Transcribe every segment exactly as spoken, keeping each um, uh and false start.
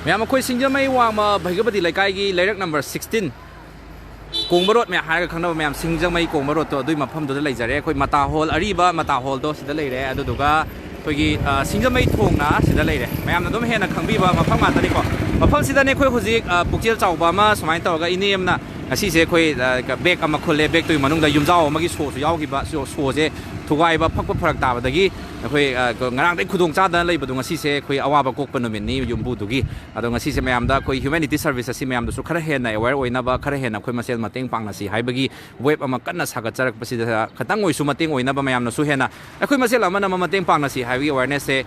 ꯃꯌꯥꯝ, ꯑꯩꯈꯣꯏ ꯁꯤꯡꯖꯃꯩ ꯋꯥꯡꯃ ꯚꯩꯒꯄꯇꯤ ꯂꯩꯀꯥꯏꯒꯤ ꯂꯩꯔꯛ ꯅꯝꯕꯔ ꯁꯤꯛꯁꯇꯤꯟ, ꯀꯣꯡꯕ ꯔꯣꯗ ꯃꯌꯥꯝ ꯍꯥꯏꯔꯒ ꯈꯪꯅꯕ ꯃꯌꯥꯝ, ꯁꯤꯡꯖꯃꯩ ꯀꯣꯡꯕ ꯔꯣꯗꯇꯣ, ꯑꯗꯨꯏ ꯃꯐꯝꯗꯨꯗ ꯂꯩꯖꯔꯦ꯫ ꯑꯩꯈꯣꯏ ꯃꯇꯥ ꯍꯣꯜ, ꯑꯔꯤꯕ ꯃꯇꯥ ꯍꯣꯜꯗꯣ ꯁꯤꯗ ꯂꯩꯔꯦ꯫ ꯑꯗꯨꯗꯨꯒ ꯑꯩꯈꯣꯏꯒꯤ, ꯑ, ꯁꯤꯡꯖꯃꯩ ꯊꯣꯡꯅ ꯁꯤꯗ ꯂꯩꯔꯦ꯫ ꯃꯌꯥꯝꯅ ꯑꯗꯨꯝ ꯍꯦꯟꯅ ꯈꯪꯕꯤꯕ ꯃꯐꯝ ꯉꯥꯛꯇꯅꯤꯀꯣ꯫ ꯃꯐꯝꯁꯤꯗꯅꯦ ꯑꯩꯈꯣꯏ ꯍꯧꯖꯤꯛ, ꯑ, ꯄꯨꯛꯆꯦꯜ ꯆꯥꯎꯕ ꯑꯃ ꯁꯨꯃꯥꯏꯅ ꯇꯧꯔꯒ ꯏꯅꯦ ꯑꯃꯅ ꯉꯁꯤꯁꯦ ꯑꯩꯈꯣꯏ, ꯑ, ꯕꯦꯒ ꯑꯃ ꯈꯨꯜꯂꯦ꯫ ꯕꯦꯒꯇꯨꯒꯤ ꯃꯅꯨꯡꯗ ꯌꯨꯝꯖꯥꯎ ꯑꯃꯒꯤ ꯁꯣꯁꯨ ꯌꯥꯎꯈꯤꯕ꯫ ꯁꯣ-, ꯁꯣꯁꯦ ꯊꯨꯒꯥꯏꯕ, ꯐꯛꯄ ꯐꯔꯛ ꯇꯥꯕꯗꯒꯤ ꯑꯩꯈꯣꯏ, ꯑ, ꯉꯔꯥꯡꯗꯒꯤ ꯈꯨꯗꯣꯡ ꯆꯥꯗꯅ ꯂꯩꯕꯗꯣ ꯉꯁꯤꯁꯦ ꯑꯩꯈꯣꯏ ꯑꯋꯥꯕ ꯀꯣꯛꯄ ꯅꯨꯃꯤꯠꯅꯤ ꯌꯨꯝꯕꯨꯗꯨꯒꯤ꯫ ꯑꯗꯣ ꯉꯁꯤꯁꯦ ꯃꯌꯥꯝꯗ ꯑꯩꯈꯣꯏ humanity service ꯑꯁꯤ ꯃꯌꯥꯝꯗꯁꯨ ꯈꯔ ꯍꯦꯟꯅ aware ꯑꯣꯏꯅꯕ, ꯈꯔ ꯍꯦꯟꯅ ꯑꯩꯈꯣꯏ ꯃꯁꯦꯜ ꯃꯇꯦꯡ ꯄꯥꯡꯅꯁꯤ ꯍꯥꯏꯕꯒꯤ wave ꯑꯃ ꯀꯟꯅ ꯁꯥꯒꯠꯆꯔꯛꯄꯁꯤꯗ ꯈꯇꯪ ꯑꯣꯏꯁꯨ ꯃꯇꯦꯡ ꯑꯣꯏꯅꯕ, ꯃꯌꯥꯝꯅꯁꯨ ꯍꯦꯟꯅ ꯑꯩꯈꯣꯏ ꯃꯁꯦꯜ ꯑꯃꯅ ꯑꯃ ꯃꯇꯦꯡ ꯄꯥꯡꯅꯁꯤ ꯍꯥꯏꯕꯒꯤ awareness ꯁꯦ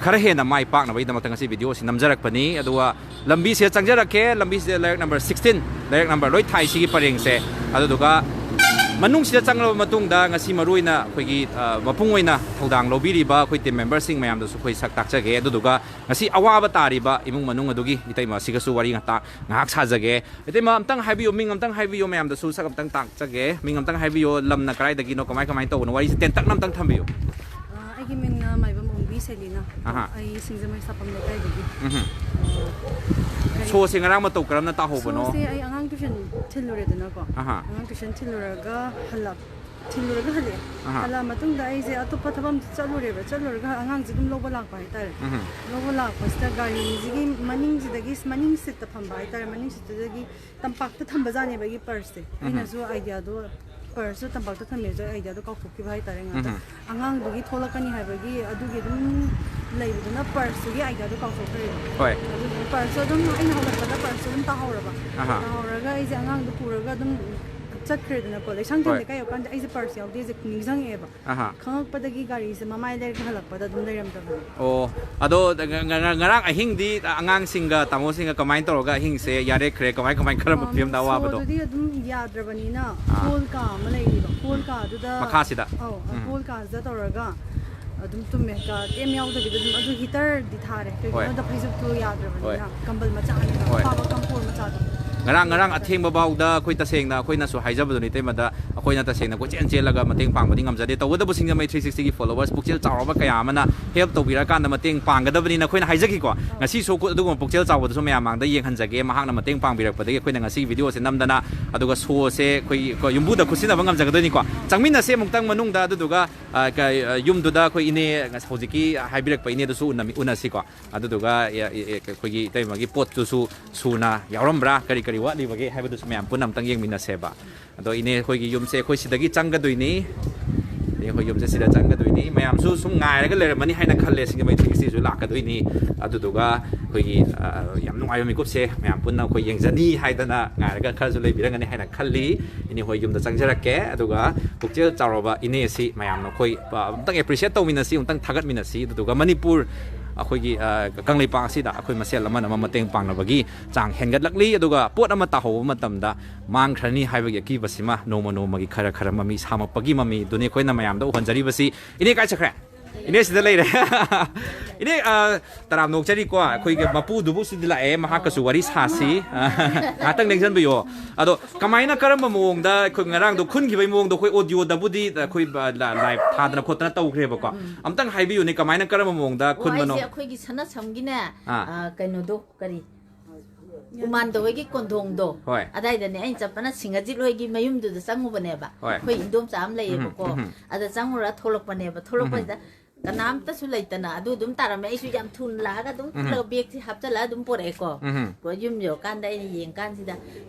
ꯈꯔ ꯍꯦꯟꯅ ꯃꯥꯏ ꯄꯥꯛꯅꯕꯒꯤꯗꯃꯛꯇ ꯉꯁꯤ video ꯑꯁꯤ ꯅꯝꯖꯔꯛꯄꯅꯤ꯫ ꯑꯗꯨꯒ ꯂꯝꯕꯤꯁꯤꯗ ꯆꯪꯖꯔꯛꯀꯦ꯫ ꯂꯝꯕꯤꯁꯤꯗ ꯂꯩꯔꯛ ꯅꯝꯕꯔ ꯁꯤꯛꯁꯇꯤꯟ, ꯂꯩꯔꯛ ꯅꯝꯕꯔ ꯂꯣꯏ ꯊꯥꯏ ꯁꯤꯒꯤ ꯄꯔꯦꯡꯁꯦ꯫ ꯑꯗꯨꯗꯨꯒ ꯃꯅꯨꯡꯁꯤꯗ ꯆꯪꯂꯕ ꯃꯇꯨꯡꯗ ꯉꯁꯤ ꯃꯔꯨ ꯑꯣꯏꯅ ꯑꯩꯈꯣꯏꯒꯤ, ꯑ, ꯃꯄꯨꯡ ꯑꯣꯏꯅ ꯊꯧꯗꯥꯡ ꯂꯧꯕꯤꯔꯤꯕ ꯑꯩꯈꯣꯏ team member ꯁꯤꯡ ꯃꯌꯥꯝꯗꯁꯨ ꯑꯩꯈꯣꯏ ꯁꯛ ꯇꯥꯛꯆꯒꯦ꯫ ꯑꯗꯨꯗꯨꯒ ꯉꯁꯤ ꯑꯋꯥꯕ ꯇꯥꯔꯤꯕ ꯏꯃꯨꯡ ꯃꯅꯨꯡ ꯑꯗꯨꯒꯤ ꯏꯇꯩꯃ ꯑꯁꯤꯒꯁꯨ ꯋꯥꯔꯤ ꯉꯥꯛꯇ ꯉꯥꯏꯍꯥꯛ ꯁꯥꯖꯒꯦ꯫ ꯏꯇꯩꯃ, ꯑꯝꯇꯪ ꯍꯥꯏꯕꯤꯌꯨ, ꯃꯤꯡ ꯑꯝꯇꯪ ꯍꯥꯏꯕꯤꯌꯨ, ꯃꯌꯥꯝꯗꯁꯨ ꯁꯛ ꯑꯝꯇꯪ ꯇꯥꯛꯆꯒꯦ꯫ ꯃꯤꯡ ꯑꯝꯇꯪ ꯍꯥꯏꯕꯤꯌꯨ, ꯂꯝꯅ ꯀꯗꯥꯏꯗꯒꯤꯅꯣ, ꯀꯃꯥꯏ ꯀꯃꯥꯏꯅ ꯇꯧꯕꯅꯣ, ꯋꯥꯔꯤꯁꯦ ꯇꯦꯟꯇꯛꯅ ꯑꯝꯇꯪ ꯊꯝꯕꯤꯌꯨ꯫ ꯑ, ꯑꯩꯒꯤ ꯃꯤꯡꯅ ꯃꯥꯏꯕꯝ ꯑꯣꯡꯕꯤ ꯁꯦꯂꯤꯅꯥ꯫ ꯑꯍꯥ꯫ ꯑꯩ ꯁꯤꯡꯖꯃꯩ ꯁꯥꯄꯝ ꯂꯩꯀꯥꯏꯗꯒꯤ꯫ ꯎꯝꯍꯨꯝ꯫ ꯀꯔꯤ? ꯁꯣꯁꯦ ꯉꯔꯥꯡ ꯃꯇꯧ ꯀꯔꯝꯅ ꯇꯥꯍꯧꯕꯅꯣ? ꯁꯣꯁꯦ ꯑꯩ ꯑꯉꯥꯡ tuition ꯊꯤꯜꯂꯨꯔꯦꯗꯅꯀꯣ꯫ ꯑꯍꯥ꯫ ꯑꯉꯥꯡ tuition ꯊꯤꯜꯂꯨꯔꯒ ꯍꯜꯂꯛ-, ꯊꯤꯜꯂꯨꯔꯒ ꯍꯜꯂꯛꯑꯦ꯫ ꯑꯍꯥ꯫ ꯍꯜꯂꯛꯑ ꯃꯇꯨꯡꯗ ꯑꯩꯁꯦ ꯑꯇꯣꯞꯄ ꯊꯕꯛ ꯑꯝꯗ ꯆꯠꯂꯨꯔꯦꯕ꯫ ꯆꯠꯂꯨꯔꯒ ꯑꯉꯥꯡꯁꯦ ꯑꯗꯨꯝ ꯂꯧꯕ ꯂꯥꯛꯄ ꯍꯥꯏꯇꯥꯔꯦ꯫ ꯎꯝꯍꯨꯝ꯫ ꯂꯧꯕ ꯂꯥꯛꯄꯁꯤꯗ ꯒꯥꯔꯤꯁꯤꯒꯤ ꯃꯅꯤꯡꯁꯤꯗꯒꯤ, ꯃꯅꯤꯡ seat ꯇ ꯐꯝꯕ ꯍꯥꯏꯇꯥꯔꯦ, ꯃꯅꯤꯡ seat ꯇꯨꯗꯒꯤ ꯇꯝꯄꯥꯛꯇ ꯊꯝꯕꯖꯥꯠꯅꯦꯕ ꯑꯩꯒꯤ purse ꯁꯦ꯫ ꯎꯝꯍꯨꯝ꯫ ꯑꯩꯅꯁꯨ idea ꯗꯣ, purse ꯇꯣ ꯇꯝꯄꯥꯛꯇ ꯊꯝꯃꯦꯁꯨ idea ꯗꯣ ꯀꯥꯎꯊꯣꯛꯈꯤꯕ ꯍꯥꯏꯇꯥꯔꯦ ꯉꯥꯛꯇꯪ꯫ ꯎꯝꯍꯨꯝ꯫ ꯑꯉꯥꯡꯗꯨꯒꯤ ꯊꯣꯛꯂꯛꯀꯅꯤ ꯍꯥꯏꯕꯒꯤ ꯑꯗꯨꯒꯤ ꯑꯗꯨꯝ ꯂꯩꯕꯗꯨꯅ purse ꯇꯨꯒꯤ idea ꯗꯣ ꯀꯥꯎꯊꯣꯛꯈ꯭ꯔꯦꯕ꯫ ꯍꯣꯏ꯫ ꯑꯗꯨꯗꯨꯅ purse ꯇꯣ ꯑꯗꯨꯝ ꯑꯩꯅ ꯍꯧꯒꯠꯄꯗ purse ꯇꯣ ꯑꯗꯨꯝ ꯇꯥꯍꯧꯔꯕ꯫ ꯑꯍꯥ꯫ ꯇꯥꯍꯧꯔꯒ ꯑꯩꯁꯦ ꯑꯉꯥꯡꯗꯣ ꯄꯨꯔꯒ ꯑꯗꯨꯝ ꯆꯠꯈ꯭ꯔꯦꯗꯅꯀꯣ꯫ ꯂꯩꯁꯥꯡꯊꯦꯝ ꯍꯣꯏ꯫ ꯂꯩꯀꯥꯏ ꯌꯧꯀꯥꯟꯗ ꯑꯩꯁꯦ purse ꯌꯥꯎꯗꯦꯁꯦ ꯅꯤꯡꯁꯤꯡꯉꯛꯑꯦꯕ꯫ ꯑꯍꯥ꯫ ꯈꯪꯉꯛꯄꯗꯒꯤ ꯒꯥꯔꯤꯁꯦ ꯃꯃꯥꯏ ꯂꯩꯔꯒ ꯍꯜꯂꯛꯄꯗ ꯑꯗꯨꯝ ꯂꯩꯔꯝꯗꯕꯅꯦ꯫ ꯑꯣ, ꯑꯗꯣ ꯉ-, ꯉ-, ꯉꯔꯥꯡ ꯑꯍꯤꯡꯗꯤ ꯑꯉꯥꯡꯁꯤꯡꯒ ꯇꯥꯃꯣꯁꯤꯡꯒ ꯀꯃꯥꯏꯅ ꯇꯧꯔꯒ ꯑꯍꯤꯡꯁꯦ ꯌꯥꯔꯦꯈ꯭ꯔꯦ? ꯀꯃꯥꯏ, ꯀꯃꯥꯏ, ꯀꯔꯝꯕ ꯑꯝ, ꯐꯤꯕꯝꯗ ꯑꯋꯥꯕꯗꯣ? ꯁꯣꯗꯨꯗꯤ ꯑꯗꯨꯝ ꯌꯥꯗ꯭ꯔꯕꯅꯤꯅ ꯑꯥ꯫ Hall ꯀꯥ ꯑꯃ ꯂꯩꯔꯤꯕ꯫ Hall ꯎꯝ꯫ ꯀꯥꯗꯨꯗ, ꯃꯈꯥꯁꯤꯗ? ꯑꯧ, ꯎꯝ꯫ Hall ꯀꯥꯁꯤꯗ ꯇꯧꯔꯒ ꯑꯗꯨꯝ ꯇꯨꯝꯃꯦ꯫ ꯀꯥ ꯀꯩꯝ ꯌꯥꯎꯗꯕꯤꯗ ꯑꯗꯨꯝ, ꯑꯗꯨ heater ꯗꯤ ꯊꯥꯔꯦ꯫ ꯍꯣꯏ꯫ ꯀꯩꯒꯤꯅꯣꯗ ꯐꯩꯖꯨꯞꯇꯨ ꯌꯥꯗ꯭ꯔꯕꯅꯤꯅ꯫ ꯍꯣꯏ꯫ ꯀꯝꯕꯜ ꯃꯆꯥꯅꯦꯕ꯫ ꯍꯣꯏ꯫ ꯑꯄꯥꯕ ꯀꯝꯐꯣꯔ ꯃꯆꯥꯗꯣ꯫ ꯉꯔꯥꯡ ꯉꯔꯥꯡ ꯑꯊꯦꯡꯕ ꯐꯥꯎꯗ ꯑꯩꯈꯣꯏ ꯇꯁꯦꯡꯅ ꯑꯩꯈꯣꯏꯅꯁꯨ ꯍꯥꯏꯖꯕꯗꯨꯅꯤ ꯏꯇꯩꯃꯗ, ꯑꯩꯈꯣꯏꯅ ꯇꯁꯦꯡꯅ ꯀꯣꯏꯆꯦꯟ ꯆꯦꯜꯂꯒ ꯃꯇꯦꯡ ꯄꯥꯡꯕꯗꯤ ꯉꯝꯖꯗꯦ꯫ ꯇꯧꯕꯇꯕꯨ ꯁꯤꯡꯖꯃꯩ ꯊ꯭ꯔꯤ ꯁꯤꯛꯁꯇꯤꯒꯤ ꯐꯣꯂꯣꯋꯔꯁ ꯄꯨꯛꯆꯦꯜ ꯆꯥꯎꯔꯕ ꯀꯌꯥ ꯑꯃꯅ ꯍꯦꯜꯞ ꯇꯧꯕꯤꯔꯀꯥꯟꯗ ꯃꯇꯦꯡ ꯄꯥꯡꯒꯗꯕꯅꯤꯅ ꯑꯩꯈꯣꯏꯅ ꯍꯥꯏꯖꯈꯤꯀꯣ꯫ ꯉꯁꯤꯁꯨ ꯑꯗꯨꯒꯨꯝꯕ ꯄꯨꯛꯆꯦꯜ ꯆꯥꯎꯕꯗꯨꯁꯨ ꯃꯌꯥꯝ ꯃꯥꯡꯗ ꯌꯦꯡꯍꯟꯖꯒꯦ꯫ ꯃꯍꯥꯛꯅ ꯃꯇꯦꯡ ꯄꯥꯡꯕꯤꯔꯛꯄꯗꯒꯤ ꯑꯩꯈꯣꯏꯅ ꯉꯁꯤ ꯚꯤꯗꯤꯑꯣꯁꯦ ꯅꯝꯗꯅ, ꯑꯗꯨꯒ ꯁꯣꯁꯦ ꯑꯩꯈꯣꯏꯒꯤ ꯀꯣ ꯌꯨꯝꯕꯨꯗ ꯈꯨꯠꯁꯤꯟꯅꯕ ꯉꯝꯖꯒꯗꯣꯏꯅꯤꯀꯣ꯫ ꯆꯪꯃꯤꯟꯅꯁꯦ ꯑꯃꯨꯛꯇꯪ ꯃꯅꯨꯡꯗ, ꯑꯗꯨꯗꯨꯒ ꯑ, ꯀ-, ꯑ, ꯌꯨꯝꯗꯨꯗ ꯑꯩꯈꯣꯏ ꯏꯅꯦ, ꯉꯁ-, ꯍꯧꯖꯤꯛꯀꯤ ꯍꯥꯏꯕꯤꯔꯛꯄ ꯏꯅꯦꯗꯨꯁꯨ ꯎꯅꯃꯤ-, ꯎꯅꯁꯤꯀꯣ꯫ ꯑꯗꯨꯗꯨꯒ ꯑꯦ, ꯑꯦ, ꯑꯦ, ꯑꯩꯈꯣꯏꯒꯤ ꯏꯇꯩꯃꯒꯤ ꯄꯣꯠꯇꯨꯁꯨ ꯁꯨꯅ ꯌꯥꯎꯔꯝꯕ꯭ꯔꯥ, ꯀꯔꯤ ꯀꯔꯤ ꯋꯥꯠꯂꯤꯕꯒꯦ ꯍꯥꯏꯕꯗꯨꯁꯨ ꯃꯌꯥꯝ ꯄꯨꯟꯅ ꯑꯝꯇꯪ ꯌꯦꯡꯃꯤꯟꯅꯁꯦꯕ꯫ ꯑꯗꯣ ꯏꯅꯦ ꯑꯩꯈꯣꯏꯒꯤ ꯌꯨꯝꯁꯦ ꯑꯩꯈꯣꯏ ꯁꯤꯗꯒꯤ ꯆꯪꯒꯗꯣꯏꯅꯤ꯫ ꯏꯅꯦ ꯑꯩꯈꯣꯏ ꯌꯨꯝꯁꯦ ꯁꯤꯗ ꯆꯪꯒꯗꯣꯏꯅꯤ꯫ ꯃꯌꯥꯝꯁꯨ ꯁꯨꯝ ꯉꯥꯏꯔꯒ ꯂꯩꯔꯝꯃꯅꯤ ꯍꯥꯏꯅ ꯈꯜꯂꯦ, ꯁꯤꯡꯖꯃꯩ ꯊ꯭ꯔꯤ ꯁꯤꯛꯁꯇꯤꯁꯨ ꯂꯥꯛꯀꯗꯣꯏꯅꯤ꯫ ꯑꯗꯨꯗꯨꯒ ꯑꯩꯈꯣꯏꯒꯤ, ꯑ, ꯌꯥꯝ ꯅꯨꯡꯉꯥꯏꯕ ꯃꯤꯀꯨꯞꯁꯦ ꯃꯌꯥꯝ ꯄꯨꯟꯅ ꯑꯩꯈꯣꯏ ꯌꯦꯡꯖꯅꯤ ꯍꯥꯏꯗꯅ ꯉꯥꯏꯔꯒ ꯈꯔꯁꯨ ꯂꯩꯕꯤꯔꯝꯒꯅꯤ ꯍꯥꯏꯅ ꯈꯜꯂꯤ꯫ ꯏꯅꯦ ꯍꯣꯏ ꯌꯨꯝꯗ ꯆꯪꯖꯔꯛꯀꯦ꯫ ꯑꯗꯨꯒ ꯄꯨꯛꯆꯦꯜ ꯆꯥꯎꯔꯕ ꯏꯅꯦ ꯑꯁꯤ ꯃꯌꯥꯝꯅ ꯑꯩꯈꯣꯏ, ꯑ, ꯑꯃꯨꯛꯇꯪ ꯑꯦꯄ꯭ꯔꯤꯁꯤꯌꯦꯠ ꯇꯧꯃꯤꯟꯅꯁꯤ, ꯑꯃꯨꯛꯇꯪ ꯊꯥꯒꯠꯃꯤꯟꯅꯁꯤ꯫ ꯑꯗꯨꯗꯨꯒ ꯃꯅꯤꯄꯨꯔ, ꯑꯩꯈꯣꯏꯒꯤ, ꯑ, ꯀꯪꯂꯩꯄꯥꯛ ꯑꯁꯤꯗ ꯑꯩꯈꯣꯏ ꯃꯁꯦꯜ ꯑꯃꯅ ꯑꯃ ꯃꯇꯦꯡ ꯄꯥꯡꯅꯕꯒꯤ ꯆꯥꯡ ꯍꯦꯟꯒꯠꯂꯛꯂꯤ꯫ ꯑꯗꯨꯒ ꯄꯣꯠ ꯑꯃ ꯇꯥꯍꯧꯕ ꯃꯇꯝꯗ ꯃꯥꯡꯈ꯭ꯔꯅꯤ ꯍꯥꯏꯕꯒꯤ ꯑꯀꯤꯕꯁꯤꯃ ꯅꯣꯡꯃ ꯅꯣꯡꯃꯒꯤ ꯈꯔ ꯈꯔ ꯃꯃꯤ ꯁꯥꯃꯛꯄꯒꯤ ꯃꯃꯤꯗꯨꯅꯤ ꯑꯩꯈꯣꯏꯅ ꯃꯌꯥꯝꯗ ꯎꯍꯟꯖꯔꯤꯕꯁꯤ꯫ ꯏꯅꯦ ꯀꯥꯏ ꯆꯠꯈ꯭ꯔꯦ? ꯏꯅꯦ ꯁꯤꯗ ꯂꯩꯔꯦ꯫ ꯏꯅꯦ, ꯑ, ꯇꯔꯥꯝ ꯅꯣꯛꯆꯔꯤꯀꯣ, ꯑꯩꯈꯣꯏꯒꯤ ꯃꯄꯨꯗꯨꯕꯨ ꯁꯤꯗ ꯂꯥꯛꯑꯦ, ꯃꯍꯥꯛꯀꯁꯨ ꯋꯥꯔꯤ ꯁꯥꯁꯤ꯫ ꯑ, ꯉꯥꯏꯍꯥꯛꯇꯪ ꯂꯦꯡꯁꯤꯟꯕꯤꯌꯣ꯫ ꯑꯗꯣ ꯀꯃꯥꯏꯅ, ꯀꯔꯝꯕ ꯃꯑꯣꯡꯗ ꯑꯩꯈꯣꯏ ꯉꯔꯥꯡꯗꯣ ꯈꯨꯟꯈꯤꯕꯒꯤ ꯃꯑꯣꯡꯗꯣ ꯑꯩꯈꯣꯏ ꯑꯣꯗꯤꯑꯣꯗꯕꯨꯗꯤ ꯑꯩꯈꯣꯏ ꯕ-, ꯂ-, ꯂꯥꯏꯚ ꯊꯥꯗꯅ ꯈꯣꯠꯇꯅ ꯇꯧꯈ꯭ꯔꯦꯕꯀꯣ꯫ ꯑꯝꯇꯪ ꯍꯥꯏꯕꯤꯌꯨꯅꯦ, ꯀꯃꯥꯏꯅ, ꯀꯔꯝꯕ ꯃꯑꯣꯡꯗ ꯑꯣ, ꯈꯨꯟꯕꯅꯣ? ꯑꯩꯁꯦ ꯑꯩꯈꯣꯏꯒꯤ ꯁꯅꯥꯁꯝꯒꯤꯅꯦ, ꯑꯥ꯫ ꯑ, ꯀꯩꯅꯣꯗꯣ, ꯀꯔꯤ? ꯎꯃꯥꯟꯗ ꯍꯣꯏꯒꯤ ꯀꯣꯟꯊꯣꯡꯗꯣ, ꯍꯣꯏ꯫ ꯑꯗꯥꯏꯗꯅꯦ ꯑꯩꯅ ꯆꯠꯄꯅ ꯁꯤꯡꯍꯖꯤꯠ ꯍꯣꯏꯒꯤ ꯃꯌꯨꯝꯗꯨꯗ ꯆꯪꯉꯨꯕꯅꯦꯕ꯫ ꯍꯣꯏ꯫ ꯑꯩꯈꯣꯏ ꯏꯟꯗꯣꯝꯆꯥ ꯑꯃ ꯂꯩꯌꯦꯕꯀꯣ꯫ ꯎꯝ, ꯎꯝ꯫ ꯑꯗ ꯆꯪꯉꯨꯔ ꯊꯣꯛꯂꯛꯄꯅꯦꯕ꯫ ꯊꯣꯛꯂꯛꯄꯁꯤꯗ ꯀꯅꯥꯝꯇꯁꯨ ꯂꯩꯇꯅ ꯑꯗꯨ ꯑꯗꯨꯝ ꯇꯥꯔꯝꯃꯦ꯫ ꯑꯩꯁꯨ ꯌꯥꯝ ꯊꯨꯅ ꯂꯥꯛꯑꯒ ꯑꯗꯨꯝ ꯎꯝ꯫ ꯈꯜꯂꯒ ꯕꯦꯒꯁꯦ ꯍꯥꯞꯆꯜꯂꯒ ꯑꯗꯨꯝ ꯄꯣꯔꯛꯑꯦꯀꯣ꯫ ꯎꯝ꯫ ꯄꯣ-, ꯌꯨꯝ ꯌꯧꯔꯀꯥꯟꯗ ꯑꯩꯅ ꯌꯦꯡꯀꯥꯟꯁꯤꯗ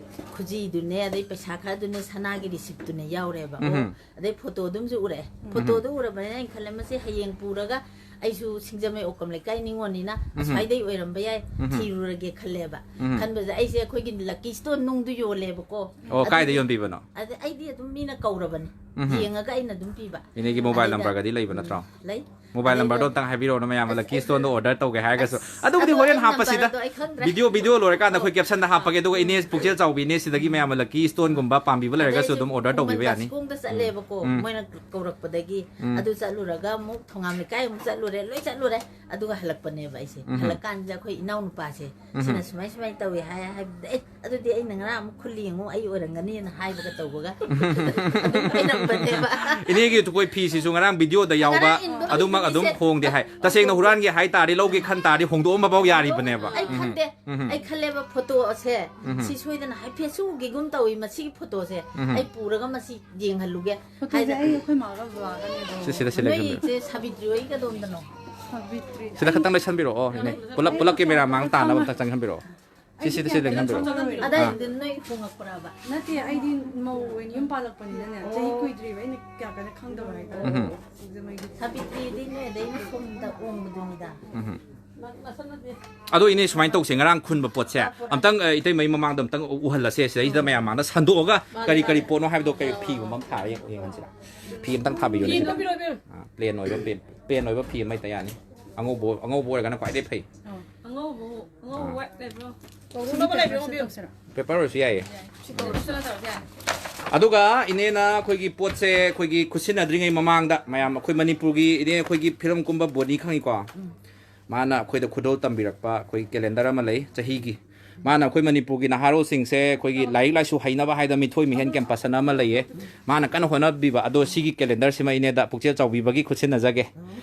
ꯈꯨꯖꯤꯗꯨꯅꯦ, ꯑꯗꯩ ꯄꯩꯁꯥ ꯈꯔꯗꯨꯅꯦ, ꯁꯅꯥꯒꯤ ꯔꯤꯁꯤꯞꯇꯨꯅꯦ ꯌꯥꯎꯔꯦꯕ꯫ ꯑꯣ, ꯎꯝ꯫ ꯑꯗꯩ ꯐꯣꯇꯣꯗꯨꯝꯁꯨ ꯎꯔꯛꯑꯦ꯫ ꯎꯝ꯫ ꯐꯣꯇꯣꯗꯣ ꯎꯔꯕꯅꯤꯅ ꯑꯩꯅ ꯈꯜꯂꯦ, ꯃꯁꯤ ꯍꯌꯦꯡ ꯄꯨꯔꯒ ꯑꯩꯁꯨ ꯁꯤꯡꯖꯃꯩ ꯑꯣꯀꯝ ꯂꯩꯀꯥꯏ ꯅꯤꯉꯣꯜꯅꯤꯅ ꯎꯝ꯫ ꯑꯁ꯭ꯋꯥꯏꯗꯩ ꯑꯣꯏꯔꯝꯕ ꯌꯥꯏ, ꯎꯝ꯫ ꯊꯤꯔꯨꯔꯒꯦ ꯈꯜꯂꯦꯕ꯫ ꯎꯝ꯫ ꯈꯟꯕꯁꯦ ꯑꯩꯁꯦ ꯑꯩꯈꯣꯏꯒꯤ ꯂꯛꯀꯤ ꯁ꯭ꯇꯣꯟ ꯅꯨꯡꯗꯨ ꯌꯣꯜꯂꯦꯕꯀꯣ꯫ ꯑꯣ, ꯀꯥꯏꯗ ꯑꯗꯨꯒꯤ ꯌꯣꯟꯕꯤꯕꯅꯣ? ꯑꯗ ꯑꯩꯗꯤ ꯑꯗꯨꯝ ꯃꯤꯅ ꯀꯧꯔꯕꯅꯤ꯫ ꯎꯝꯍꯨꯝ꯫ ꯌꯦꯡꯉꯒ ꯑꯩꯅ ꯑꯗꯨꯝ ꯄꯤꯕ꯫ ꯏꯅꯦꯒꯤ mobile ꯑꯗꯩꯗ, number ꯒꯗꯤ ꯂꯩꯕ ꯎꯝ, ꯅꯠꯇ꯭ꯔꯣ? ꯂꯩ꯫ Mobile ꯑꯗꯩꯗ number ꯗꯣ ꯑꯝꯇꯪ ꯍꯥꯏꯕꯤꯔꯛꯑꯣꯅꯣ, ꯃꯌꯥꯝꯅ ꯑꯁ, lucky stone ꯗꯣ order ꯇꯧꯒꯦ ꯍꯥꯏꯔꯒꯁꯨ꯫ ꯑꯁ, ꯑꯗꯨꯕꯨꯗꯤ ꯑꯗꯣ ꯍꯣꯔꯦꯟ ꯑꯩ ꯍꯥꯞꯄꯁꯤꯗ꯫ Number ꯗꯣ ꯑꯩ ꯈꯪꯗ꯭ꯔꯦ꯫ Video, video ꯂꯣꯏꯔꯀꯥꯟꯗ ꯑꯧ, ꯑꯩꯈꯣꯏ caption ꯗ ꯍꯥꯞꯄꯒꯦ, ꯑꯗꯨꯒ ꯏꯅꯦ ꯄꯨꯛꯆꯦꯜ ꯆꯥꯎꯕꯤ ꯏꯅꯦ ꯁꯤꯗꯒꯤ ꯃꯌꯥꯝꯅ lucky stone ꯒꯨꯝꯕ ꯄꯥꯝꯕꯤꯕ ꯂꯩꯔꯒꯁꯨ ꯑꯗꯩꯗꯤ ꯑꯗꯨꯝ order ꯇꯧꯕꯤꯕ ꯈꯨꯃꯟ ꯌꯥꯅꯤ꯫ ꯀꯥꯁꯀꯣꯡꯗ ꯎꯝ꯫ ꯆꯠꯂꯦꯕꯀꯣ, ꯎꯝ꯫ ꯃꯣꯏꯅ ꯀꯧꯔꯛꯄꯗꯒꯤ꯫ ꯎꯝ꯫ ꯑꯗꯨ ꯆꯠꯂꯨꯔꯒ ꯑꯃꯨꯛ ꯊꯣꯉꯥꯝ ꯂꯩꯀꯥꯏ ꯑꯃꯨꯛ ꯆꯠꯂꯨꯔꯦ, ꯂꯣꯏ ꯆꯠꯂꯨꯔꯦ꯫ ꯑꯗꯨꯒ ꯍꯜꯂꯛꯄꯅꯦꯕ ꯑꯩꯁꯦ꯫ ꯎꯝ꯫ ꯍꯜꯂꯛꯀꯥꯟꯁꯤꯗ ꯑꯩꯈꯣꯏ ꯏꯅꯥꯎꯅꯨꯄꯥꯁꯦ, ꯎꯝ꯫ ꯁꯤꯅ ꯁꯨꯃꯥꯏ ꯁꯨꯃꯥꯏꯅ ꯇꯧꯏ ꯍꯥꯏ, ꯍꯥꯏꯕꯗ, "ꯑꯦ, ꯑꯗꯨꯗꯤ ꯑꯩꯅ ꯉꯔꯥꯡ ꯑꯃꯨꯛ ꯈꯨꯜꯂꯤ ꯌꯦꯡꯉꯨ, ꯑꯩ ꯑꯣꯏꯔꯝꯒꯅꯤꯅ" ꯍꯥꯏꯕꯒ ꯇꯧꯕꯒ ꯑꯗꯨꯝ ꯄꯤꯔꯝꯕꯅꯦꯕ꯫ ꯏꯅꯦꯒꯤ ꯇꯨꯀꯣꯏ ꯐꯤꯁꯤꯁꯨ ꯉꯔꯥꯡ video ꯗ ꯌꯥꯎꯕ ꯉꯔꯥꯡ ꯏꯟꯗꯣ ꯑꯗꯨꯃꯛ ꯑꯗꯨꯝ ꯏꯟꯗꯣꯏꯁꯦ꯫ ꯍꯣꯡꯗꯦ ꯍꯥꯏ꯫ ꯇꯁꯦꯡꯅ ꯍꯨꯔꯥꯟꯒꯦ ꯍꯥꯏ ꯇꯥꯔꯗꯤ, ꯂꯧꯒꯦ ꯈꯟ ꯇꯥꯔꯗꯤ ꯍꯣꯡꯗꯣꯛꯑꯝꯕꯐꯥꯎ ꯌꯥꯔꯤꯕꯅꯦꯕ꯫ ꯑꯩ ꯎꯝ꯫ ꯈꯟꯗꯦ꯫ ꯎꯝ꯫ ꯑꯩ ꯈꯜꯂꯦꯕ, ꯐꯣꯇꯣꯁꯦ ꯎꯝ꯫ ꯁꯤ ꯁꯣꯏꯗꯅ ꯍꯥꯏꯐꯦꯠꯁꯨ ꯎꯈꯤꯒꯨꯝ ꯇꯧꯏ, ꯃꯁꯤꯒꯤ ꯐꯣꯇꯣꯁꯦ ꯎꯝ꯫ ꯑꯩ ꯄꯨꯔꯒ ꯃꯁꯤ ꯌꯦꯡꯍꯜꯂꯨꯒꯦ꯫ ꯐꯣꯇꯣꯁꯦ ꯍꯥꯏꯗ-, ꯑꯩ ꯑꯩꯈꯣꯏ ꯃꯥꯒ ꯕꯕꯥꯒꯅꯦ ꯑꯗꯣ꯫ ꯁꯤ ꯁꯤꯗ ꯁꯤ ꯂꯩ ꯅꯣꯏ ꯊꯝꯕꯤꯔꯣ꯫ ꯏꯆꯦ ꯁꯥꯕꯤꯇ꯭ꯔꯤ ꯍꯣꯏ ꯀꯗꯣꯝꯗꯅꯣ? ꯁꯥꯕꯤꯇ꯭ꯔꯤ꯫ ꯁꯤꯗ ꯈꯛꯇꯪ ꯂꯩꯁꯟꯕꯤꯔꯛꯑꯣ, ꯏꯅꯦ꯫ ꯄꯨꯂꯞ, ꯄꯨꯂꯞ ꯀꯦꯃꯦꯔꯥ ꯃꯥꯡ ꯇꯥꯅꯕ ꯑꯝꯇ ꯆꯪꯍꯟꯕꯤꯔꯛꯑꯣ꯫ ꯁꯤ, ꯑꯩꯗꯤ ꯁꯤꯗ, ꯁꯤ ꯀꯌꯥ ꯂꯩꯁꯟꯕꯤꯔꯛꯑꯣ꯫ ꯈꯪꯗꯕꯅꯤꯅ꯫ ꯑꯗꯥꯏꯗꯨꯗ ꯑꯥ꯫ ꯅꯣꯏ ꯍꯣꯡꯉꯛꯄ꯭ꯔꯕ? ꯅꯠꯇꯦ, ꯑꯩꯗꯤ ꯃꯧ ꯑꯣꯏꯅ ꯌꯨꯝ ꯄꯥꯜꯂꯛꯄꯅꯤꯅꯅꯦ, ꯆꯍꯤ ꯑꯣ꯫ ꯀꯨꯏꯗ꯭ꯔꯤꯕ, ꯑꯩꯅ ꯀꯌꯥ ꯀꯟꯅ ꯈꯪꯗꯕ ꯍꯥꯏꯇꯥꯔꯦ꯫ ꯎꯝ꯫ ꯑꯗꯨ ꯃꯣꯏꯒꯤ ꯁꯥꯕꯤꯇ꯭ꯔꯤꯗꯤ ꯅꯣꯏ ꯑꯗꯩ ꯁꯣꯝꯗ ꯑꯣꯡꯕꯗꯨꯅꯤꯗ꯫ ꯎꯝ꯫ ꯑꯗꯣ ꯏꯅꯦ, ꯁꯨꯃꯥꯏꯅ ꯇꯧꯁꯦ, ꯉꯔꯥꯡ ꯈꯨꯟꯕ ꯄꯣꯠꯁꯦ ꯑꯝꯇꯪ, ꯑ, ꯏꯇꯩꯃꯩ ꯃꯃꯥꯡꯗ ꯑꯝꯇꯪ ꯎꯍꯜꯂꯁꯦ, ꯁꯤꯗꯩꯁꯤꯗ ꯃꯌꯥꯝ ꯃꯥꯡꯗ ꯁꯟꯗꯣꯛꯑꯒ ꯃꯥꯅꯦ, ꯀꯔꯤ ꯀꯔꯤ ꯃꯥꯅꯦ꯫ ꯄꯣꯠꯅꯣ ꯍꯥꯏꯕꯗꯣ, ꯀꯔꯤ ꯐꯤꯒꯨꯝꯕ ꯑꯃ ꯊꯥꯔ ꯌꯦꯡ-, ꯌꯦꯡꯍꯟꯁꯤꯔꯥ? ꯐꯤ ꯑꯝꯇꯪ ꯊꯥꯕꯤꯌꯨꯅꯦ ꯐꯤ ꯁꯤꯗ꯫ ꯑꯝꯇ ꯄꯤꯔꯛꯑꯣ, ꯄꯤꯔꯛꯑꯣ꯫ ꯑꯥ, plain ꯑꯣꯏꯕ, plain, plain ꯑꯣꯏꯕ ꯐꯤ ꯑꯃ ꯍꯦꯛꯇ ꯌꯥꯅꯤ꯫ ꯑꯉꯧꯕ, ꯑꯉꯧꯕ ꯑꯣꯏꯔꯒꯅ ꯈ꯭ꯋꯥꯏꯗꯩ ꯐꯩ꯫ ꯑꯥ꯫ ꯑꯉꯧꯕ, ꯑꯉꯧꯕ ꯑꯥ꯫ White ꯂꯩꯕ꯭ꯔꯣ? ꯇꯧꯁꯤꯔꯣ? ꯇꯧꯁꯤꯔꯣ? Paper ꯑꯣꯏꯔꯁꯨ ꯌꯥꯏꯌꯦ꯫ ꯁꯤ ꯇꯧꯔꯁꯨ ꯅꯠꯇ꯭ꯔꯁꯨ ꯌꯥꯅꯤ꯫ ꯑꯗꯨꯒ ꯏꯅꯦꯅ ꯑꯩꯈꯣꯏꯒꯤ ꯄꯣꯠꯁꯦ ꯑꯩꯈꯣꯏꯒꯤ ꯈꯨꯠꯁꯤꯟꯅꯗ꯭ꯔꯤꯉꯩ ꯃꯃꯥꯡꯗ ꯃꯌꯥꯝ ꯑꯩꯈꯣꯏ ꯃꯅꯤꯄꯨꯔꯒꯤ ꯏꯅꯦ ꯑꯩꯈꯣꯏꯒꯤ ꯐꯤꯂꯝ ꯀꯨꯝꯕ ꯕꯣꯅꯤ ꯈꯪꯉꯤꯀꯣ? ꯎꯝ꯫ ꯃꯥꯅ ꯑꯩꯈꯣꯏꯗ ꯈꯨꯗꯣꯜ ꯇꯝꯕꯤꯔꯛꯄ ꯑꯩꯈꯣꯏ calendar ꯑꯃ ꯂꯩ ꯆꯍꯤꯒꯤ꯫ ꯃꯥꯅ ꯑꯩꯈꯣꯏ ꯃꯅꯤꯄꯨꯔꯒꯤ ꯅꯍꯥꯔꯣꯜꯁꯤꯡꯁꯦ ꯑꯩꯈꯣꯏꯒꯤ ꯂꯥꯏꯔꯤꯛ ꯂꯥꯏꯁꯨ ꯍꯩꯅꯕ ꯍꯥꯏꯗꯅ ꯃꯤꯊꯣꯏ ꯃꯤꯍꯦꯟ campus ꯑꯅ ꯑꯃ ꯂꯩꯌꯦ꯫ ꯃꯥꯅ ꯀꯟꯅ ꯍꯣꯠꯅꯕꯤꯕ꯫ ꯑꯗꯣ ꯁꯤꯒꯤ calendar ꯁꯤꯃ ꯏꯅꯦꯗ ꯄꯨꯛꯆꯦꯜ ꯆꯥꯎꯕꯤꯕꯒꯤ ꯈꯨꯠꯁꯤꯟꯅꯖꯒꯦ꯫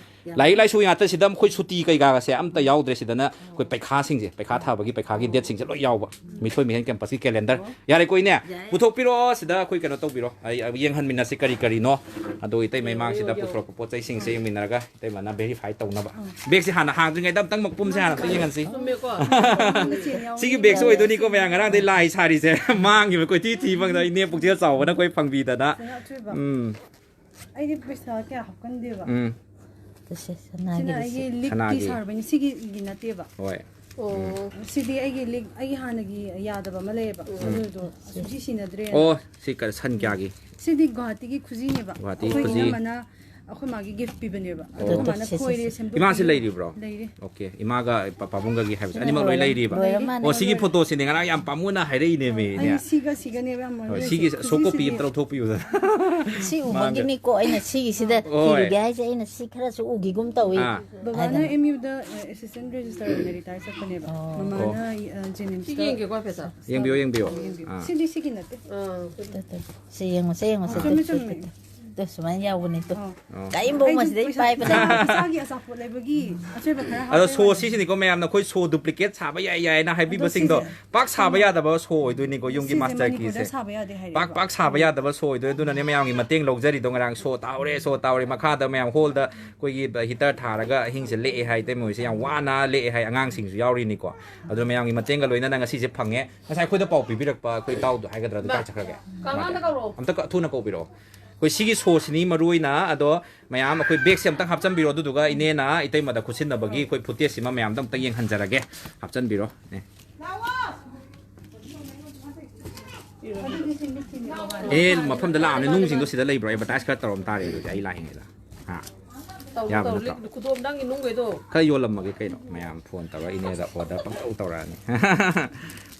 ꯂꯥꯏꯔꯤꯛ ꯂꯥꯏꯁꯨ ꯉꯥꯛꯇ ꯁꯤꯗ ꯑꯩꯈꯣꯏ ꯁꯨꯇꯤ ꯀꯩꯀꯥꯒꯁꯦ ꯑꯝꯇ ꯌꯥꯎꯗ꯭ꯔꯦ꯫ ꯁꯤꯗꯅ ꯑꯩꯈꯣꯏ ꯄꯩꯈꯥꯁꯤꯡꯁꯦ, ꯄꯩꯈꯥ ꯊꯥꯕꯒꯤ ꯄꯩꯈꯥꯒꯤ dateꯁꯤꯡꯁꯦ ꯂꯣꯏ ꯌꯥꯎꯕ꯫ ꯃꯤꯊꯣꯏ ꯃꯤꯍꯦꯟ campusꯀꯤ calendar꯫ ꯌꯥꯔꯦꯀꯣ, ꯏꯅꯦ? ꯌꯥꯏ꯫ ꯄꯨꯊꯣꯛꯄꯤꯔꯛꯑꯣ, ꯁꯤꯗ ꯑꯩꯈꯣꯏ ꯀꯩꯅꯣ ꯇꯧꯕꯤꯔꯣ꯫ ꯑꯩ, ꯑꯩ ꯌꯦꯡꯍꯟꯃꯤꯟꯅꯁꯤ ꯀꯔꯤ ꯀꯔꯤꯅꯣ꯫ ꯑꯗꯣ ꯏꯇꯩ ꯃꯩꯃꯥꯡꯁꯤꯗ ꯄꯨꯊꯣꯔꯛꯄ ꯄꯣꯠ ꯆꯩꯁꯤꯡꯁꯦ ꯌꯦꯡꯃꯤꯟꯅꯔꯒ ꯏꯇꯩꯃꯅ verify ꯇꯧꯅꯕ꯫ Bagꯁꯦ ꯍꯥꯟꯅ ꯍꯥꯡꯗ꯭ꯔꯤꯉꯩꯗ ꯑꯝꯇꯪ ꯃꯄꯨꯝꯁꯦ ꯍꯥꯟꯅ ꯑꯝꯇ ꯌꯦꯡꯍꯟꯁꯤ꯫ ꯆꯨꯝꯃꯦꯀꯣ꯫ ꯁꯤꯒꯤ bagꯁꯦ ꯑꯣꯏꯗꯣꯏꯅꯤꯀꯣ, ꯃꯌꯥꯝ ꯉꯔꯥꯡꯗꯩ ꯂꯥꯏ ꯁꯥꯔꯤꯁꯦ꯫ ꯃꯥꯡꯈꯤꯕ ꯀꯣꯏꯊꯤ ꯊꯤ ꯐꯪꯗ ꯏꯅꯦ ꯄꯨꯛꯆꯦꯜ ꯆꯥꯎꯕꯅ ꯑꯩꯈꯣꯏ ꯐꯪꯕꯤꯗꯅ꯫ ꯁꯅꯥꯊꯣꯏꯕ꯫ ꯎꯝ꯫ ꯑꯩꯗꯤ ꯄꯩꯁꯥ ꯀꯌꯥ ꯍꯥꯞꯀꯟꯗꯦꯕ꯫ ꯎꯝ꯫ ꯁꯦ, ꯁꯤꯅ ꯁꯅꯥꯒꯤꯗꯨꯁꯦ꯫ ꯑꯩꯒꯤ ꯂꯤꯛꯀꯤ ꯁꯅꯥꯒꯤ꯫ ꯁꯥꯔꯨꯕꯩꯅꯤ, ꯁꯤꯒꯤ ꯅꯠꯇꯦꯕ꯫ ꯍꯣꯏ꯫ ꯑꯣ꯫ ꯁꯤꯗꯤ ꯑꯩꯒꯤ ꯂꯤꯛ, ꯑꯩꯒꯤ ꯍꯥꯟꯅꯒꯤ ꯌꯥꯗꯕ ꯑꯃ ꯂꯩꯌꯦꯕ꯫ ꯎꯝ꯫ ꯑꯗꯨꯗꯣ ꯁꯨꯡꯁꯤ ꯁꯤꯟꯅꯗ꯭ꯔꯦꯅ꯫ ꯑꯣ, ꯁꯤ ꯀ-, ꯁꯟ ꯀꯌꯥꯒꯤ? ꯁꯤꯗꯤ ꯒꯨꯍꯥꯇꯤꯒꯤ ꯈꯨꯖꯤꯅꯦꯕ꯫ ꯒꯨꯍꯥꯇꯤꯒꯤ ꯑꯩꯈꯣꯏ ꯈꯨꯖꯤ꯫ ꯏꯅꯝꯃꯅ ꯑꯩꯈꯣꯏ ꯃꯥꯒꯤ ꯒꯤꯐ ꯄꯤꯕꯅꯦꯕꯕ꯫ ꯑꯗꯣ ꯑꯣ꯫ ꯑꯩꯈꯣꯏ ꯃꯥꯅ ꯁꯦ, ꯁꯦ, ꯈꯣꯏꯔꯦ, ꯁꯦ꯫ ꯁꯦꯝꯗꯣꯛꯄꯤꯔꯦ꯫ ꯏꯃꯥꯁꯤ ꯂꯩꯔꯤꯕ꯭ꯔꯣ? ꯂꯩꯔꯤ꯫ ꯑꯣꯀꯦ꯫ ꯏꯃꯥꯒ ꯄꯥ-, ꯄꯥꯕꯨꯡꯒꯒꯤ ꯍꯥꯏꯕꯁꯦ ꯁꯤꯅ ꯑꯅꯤꯃꯛ ꯂꯣꯏ ꯂꯣꯏꯔꯦ꯫ ꯂꯩꯔꯤꯕ? ꯂꯣꯏꯔ ꯃꯥꯜꯂꯦ꯫ ꯑꯣ, ꯁꯤꯒꯤ ꯐꯣꯇꯣꯁꯤꯅꯦ ꯉꯔꯥꯡ ꯌꯥꯝ ꯄꯥꯝꯃꯨꯅ ꯍꯥꯏꯔꯛꯏꯅꯦꯃꯤ, ꯏꯅꯦ꯫ ꯑꯩ ꯁꯤꯒ ꯁꯤꯒꯅꯦꯕ ꯌꯥꯝ ꯍꯣꯏ, ꯃꯥꯟꯅꯔꯤꯁꯦ꯫ ꯁꯤꯒꯤ soft copy ꯈꯨꯖꯤꯁꯤꯗꯤ꯫ ꯑꯝꯇ ꯂꯧꯊꯣꯛꯄꯤꯌꯨꯗꯅ꯫ ꯁꯤ ꯃꯥꯡꯒ꯭ꯔꯦ꯫ ꯎꯕꯒꯤꯅꯤꯀꯣ ꯑꯩꯅ ꯁꯤꯒꯤꯁꯤꯗ ꯍꯣꯏ꯫ ꯊꯤꯔꯨꯒꯦ ꯍꯥꯏꯁꯦ, ꯑꯩꯅ ꯁꯤ ꯈꯔꯁꯨ ꯎꯈꯤꯒꯨꯝ ꯇꯧꯏ꯫ ꯑꯥ꯫ ꯕꯕꯥꯅ ꯑꯗꯨꯅ꯫ ꯑꯦꯝ ꯌꯨꯗ, ꯑ, assistant registrar ꯑꯣꯏꯅ retire ꯆꯠꯄꯅꯦꯕ꯫ ꯑꯣ꯫ ꯃꯃꯥꯅ, ꯑꯣ꯫ ꯑ, ꯖꯦꯅꯤꯝꯁꯇ꯫ ꯁꯤ ꯌꯦꯡꯒꯦꯀꯣ ꯍꯥꯏꯐꯦꯠꯇ꯫ ꯌꯦꯡꯕꯤꯌꯣ, ꯌꯦꯡꯕꯤꯌꯣ꯫ ꯌꯦꯡꯕꯤꯌꯨ꯫ ꯑꯥ꯫ ꯁꯤꯗꯤ ꯁꯤꯒꯤ ꯅꯠꯇꯦ꯫ ꯑꯥ꯫ ꯇꯨ, ꯇꯨ, ꯇꯨ꯫ ꯁꯤ ꯌꯦꯡꯉꯣ, ꯁꯤ ꯌꯦꯡꯉꯣ, ꯁꯤ ꯑꯥ꯫ ꯇꯨ, ꯆꯨꯝꯃꯦ, ꯇꯨ, ꯇꯨ, ꯆꯨꯝꯃꯦ꯫ ꯇꯨ꯫ ꯇꯨ, ꯁꯨꯃꯥꯏꯅ ꯌꯥꯎꯕꯅꯤ, ꯇꯨ꯫ ꯑꯥ꯫ ꯑꯣ꯫ ꯀꯥꯏꯝꯕꯧ ꯑꯩꯁꯨ ꯃꯁꯤꯗꯩ ꯄꯩꯁꯥ, ꯄꯥꯏꯕ ꯂꯩ꯫ ꯏꯁꯥꯒꯤ ꯑꯆꯥꯄꯣꯠ ꯂꯩꯕꯒꯤ ꯑꯆꯣꯏꯕ ꯈꯔ ꯑꯗꯣ ꯍꯥꯞꯄꯩ ꯁꯣ ꯋꯥꯅꯤ꯫ ꯁꯤꯁꯤꯅꯤꯀꯣ ꯃꯌꯥꯝꯅ ꯑꯩꯈꯣꯏ ꯁꯣ duplicate ꯁꯥꯕ ꯌꯥꯏ ꯌꯥꯏꯅ ꯑꯗꯣ ꯍꯥꯏꯕꯤꯕꯁꯤꯡꯗꯣ ꯁꯤꯁꯦ ꯄꯥꯛ ꯁꯥꯕ ꯌꯥꯗꯕ ꯁꯣ ꯑꯣꯏꯗꯣꯏꯅꯤꯀꯣ, ꯌꯨꯝꯒꯤ ꯁꯤꯁꯦ ꯃꯥꯁꯇꯔ ꯃꯅꯤꯄꯨꯔꯗ ꯀꯤꯁꯦ꯫ ꯁꯥꯕ ꯌꯥꯗꯦ ꯍꯥꯏꯔꯦꯕ꯫ ꯄꯥꯛ, ꯄꯥꯛ ꯁꯥꯕ ꯌꯥꯗꯕ ꯁꯣ ꯑꯣꯏꯗꯣꯏ, ꯑꯗꯨꯅꯅꯦ ꯃꯌꯥꯝꯒꯤ ꯃꯇꯦꯡ ꯂꯧꯖꯔꯤꯗꯣ꯫ ꯉꯔꯥꯡ ꯁꯣ ꯇꯥꯍꯧꯔꯦ, ꯁꯣ ꯇꯥꯍꯧꯔꯦ꯫ ꯃꯈꯥꯗ ꯃꯌꯥꯝ ꯍꯣꯜꯗ ꯑꯩꯈꯣꯏꯒꯤ ꯍꯤꯇꯔ ꯊꯥꯔꯒ ꯑꯍꯤꯡꯁꯦ ꯂꯦꯛꯑꯦ ꯍꯥꯏ, ꯏꯇꯩꯃ ꯍꯣꯏꯁꯦ ꯌꯥꯝ ꯋꯥꯅ ꯂꯦꯛꯑꯦ ꯍꯥꯏ, ꯑꯉꯥꯡꯁꯤꯡꯁꯨ ꯌꯥꯎꯔꯤꯅꯤꯀꯣ꯫ ꯑꯗꯨꯅ ꯃꯌꯥꯝꯒꯤ ꯃꯇꯦꯡꯒ ꯂꯣꯏꯅꯅ ꯉꯁꯤꯁꯦ ꯐꯪꯉꯦ꯫ ꯉꯁꯥꯏ ꯑꯩꯈꯣꯏꯗ ꯄꯥꯎ ꯄꯤꯕꯤꯔꯛꯄ ꯑꯩꯈꯣꯏ ꯏꯇꯥꯎꯗꯣ ꯍꯥꯏꯒꯗ꯭ꯔꯥ, ꯑꯗꯨ ꯀꯥꯏ ꯆꯠꯈ꯭ꯔꯒꯦ? ꯀꯥꯡꯍꯥꯟꯗ ꯀꯧꯔꯛꯑꯣ꯫ ꯑꯝꯇ ꯀ-, ꯊꯨꯅ ꯀꯧꯕꯤꯔꯛꯑꯣ꯫ ꯑꯩꯈꯣꯏ ꯁꯤꯒꯤ ꯁꯣꯁꯤꯅꯤ ꯃꯔꯨ ꯑꯣꯏꯅ, ꯑꯗꯣ ꯃꯌꯥꯝ ꯑꯩꯈꯣꯏ ꯕꯦꯒꯁꯦ ꯑꯝꯇꯪ ꯍꯥꯞꯆꯤꯟꯕꯤꯔꯣ, ꯑꯗꯨꯗꯨꯒ ꯏꯅꯦꯅ ꯏꯇꯩꯃꯗ ꯈꯨꯠꯁꯤꯟꯅꯕꯒꯤ ꯑꯩꯈꯣꯏ footageꯁꯤꯃ ꯃꯌꯥꯝꯗ ꯑꯝꯇꯪ ꯌꯦꯡꯍꯟꯖꯔꯒꯦ꯫ ꯍꯥꯞꯆꯤꯟꯕꯤꯔꯣ꯫ ꯑꯦ꯫ ꯑꯦ, ꯃꯐꯝꯗ ꯂꯥꯛꯑꯕꯅꯤ, ꯅꯨꯡꯁꯤꯡꯗꯣ ꯁꯤꯗ ꯂꯩꯕ꯭ꯔꯣ? Advertise ꯈꯔ ꯇꯧꯔꯝ ꯇꯥꯔꯦ ꯑꯗꯨꯗꯤ ꯑꯩ ꯂꯥꯛꯏꯉꯩꯗ꯫ ꯍꯥ? ꯇꯧꯔꯣ, ꯌꯥꯕ ꯇꯧꯔꯣ, ꯅꯠꯇ꯭ꯔꯣ? ꯂꯤꯛ-, ꯈꯨꯗꯣꯝ ꯅꯪꯒꯤ ꯅꯨꯡꯈꯩꯗꯣ꯫ ꯈꯔ ꯌꯣꯜꯂꯝꯃꯒꯦ ꯀꯩꯅꯣ, ꯃꯌꯥꯝ phone ꯇꯧꯔ ꯏꯅꯦꯗ order ꯄꯪꯇꯧ ꯇꯧꯔꯛꯑꯅꯤ꯫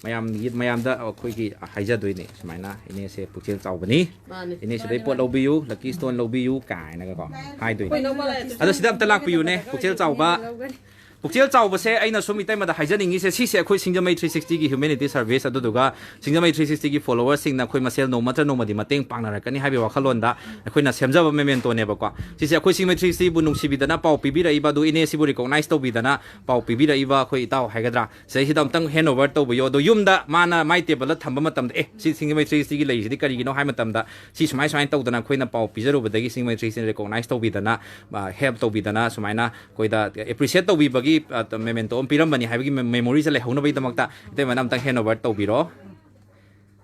ꯃꯌꯥꯝꯒꯤ, ꯃꯌꯥꯝꯗ ꯑꯩꯈꯣꯏꯒꯤ ꯍꯥꯏꯖꯗꯣꯏꯅꯦ ꯁꯨꯃꯥꯏꯅ, "ꯏꯅꯦꯁꯦ ꯄꯨꯛꯆꯦꯜ ꯆꯥꯎꯕꯅꯤ, ꯃꯥꯅꯤ꯫ ꯏꯅꯦ ꯁꯤꯗꯩ ꯃꯥꯅꯤ, ꯄꯣꯠ ꯃꯥꯅꯤ꯫ ꯂꯧꯕꯤꯌꯨ, lucky stone ꯂꯧꯕꯤꯌꯨ" ꯀꯥꯏꯅꯒꯀꯣ ꯍꯥꯏꯗꯣꯏꯅꯦ꯫ ꯑꯩꯈꯣꯏ ꯂꯧꯕ ꯂꯥꯛꯑꯦ꯫ ꯑꯗꯣ ꯁꯤꯗ ꯑꯝꯇ ꯂꯥꯛꯄꯤꯌꯨꯅꯦ, ꯄꯨꯛꯆꯦꯜ ꯆꯥꯎꯕ꯫ ꯂꯧꯒꯅꯤ꯫ ꯄꯨꯛꯆꯦꯜ ꯆꯥꯎꯕꯁꯦ ꯑꯩꯅ ꯁꯨꯝ ꯏꯇꯩꯃꯗ ꯍꯥꯏꯖꯅꯤꯡꯉꯤꯁꯦ, ꯁꯤꯁꯦ ꯑꯩꯈꯣꯏ ꯁꯤꯡꯖꯃꯩ three sixtyꯒꯤ humanity service, ꯑꯗꯨꯗꯨꯒ ꯁꯤꯡꯖꯃꯩ three sixtyꯒꯤ followerꯁꯤꯡꯅ ꯑꯩꯈꯣꯏ ꯃꯁꯦꯜ ꯅꯣꯡꯃ ꯅꯠꯇ꯭ꯔ ꯅꯣꯡꯃꯗꯤ ꯃꯇꯦꯡ ꯄꯥꯡꯅꯔꯛꯀꯅꯤ ꯍꯥꯏꯕꯒꯤ ꯋꯥꯈꯜꯂꯣꯟꯗ ꯑꯩꯈꯣꯏꯅ ꯁꯦꯝꯖꯕ mementoꯅꯦꯕꯀꯣ꯫ ꯁꯤꯁꯦ ꯑꯩꯈꯣꯏ ꯁꯤꯡꯖꯃꯩ three sixtyꯕꯨ ꯅꯨꯡꯁꯤꯕꯤꯗꯅ ꯄꯥꯎ ꯄꯤꯕꯤꯔꯛꯏꯕ, ꯑꯗꯨ ꯏꯅꯦ ꯁꯤꯕꯨ recognize ꯇꯧꯕꯤꯗꯅ ꯄꯥꯎ ꯄꯤꯕꯤꯔꯛꯏꯕ ꯑꯩꯈꯣꯏ ꯏꯇꯥꯎ ꯍꯥꯏꯒꯗ꯭ꯔꯥ, ꯁꯤꯗꯩꯁꯤꯗ ꯑꯝꯇꯪ hand over ꯇꯧꯕꯤꯌꯣ꯫ ꯑꯗꯣ ꯌꯨꯝꯗ ꯃꯥꯅ ꯃꯥꯏ tableꯗ ꯊꯝꯕ ꯃꯇꯝꯗ, "ꯑꯦ, ꯁꯤ ꯁꯤꯡꯖꯃꯩ three sixtyꯒꯤ ꯂꯩꯔꯤꯁꯤꯗꯤ ꯀꯔꯤꯒꯤꯅꯣ?" ꯍꯥꯏ ꯃꯇꯝꯗ, ꯁꯤ ꯁꯨꯃꯥꯏ ꯁꯨꯃꯥꯏꯅ ꯇꯧꯗꯅ ꯑꯩꯈꯣꯏꯅ ꯄꯥꯎ ꯄꯤꯖꯔꯨꯕꯗꯒꯤ ꯁꯤꯡꯖꯃꯩ three sixtyꯅ recognize ꯇꯧꯕꯤꯗꯅ, ꯑ, help ꯇꯧꯕꯤꯗꯅ ꯁꯨꯃꯥꯏꯅ ꯑꯩꯈꯣꯏꯗ appreciate ꯇꯧꯕꯤꯕꯒꯤ, ꯑ, memento ꯑꯃ ꯄꯤꯔꯝꯕꯅꯤ ꯍꯥꯏꯕꯒꯤ me-, memoryꯁꯦ ꯂꯩꯍꯧꯅꯕꯒꯤꯗꯃꯛꯇ ꯏꯇꯩꯃꯅ ꯑꯝꯇꯪ hand over ꯇꯧꯕꯤꯔꯣ꯫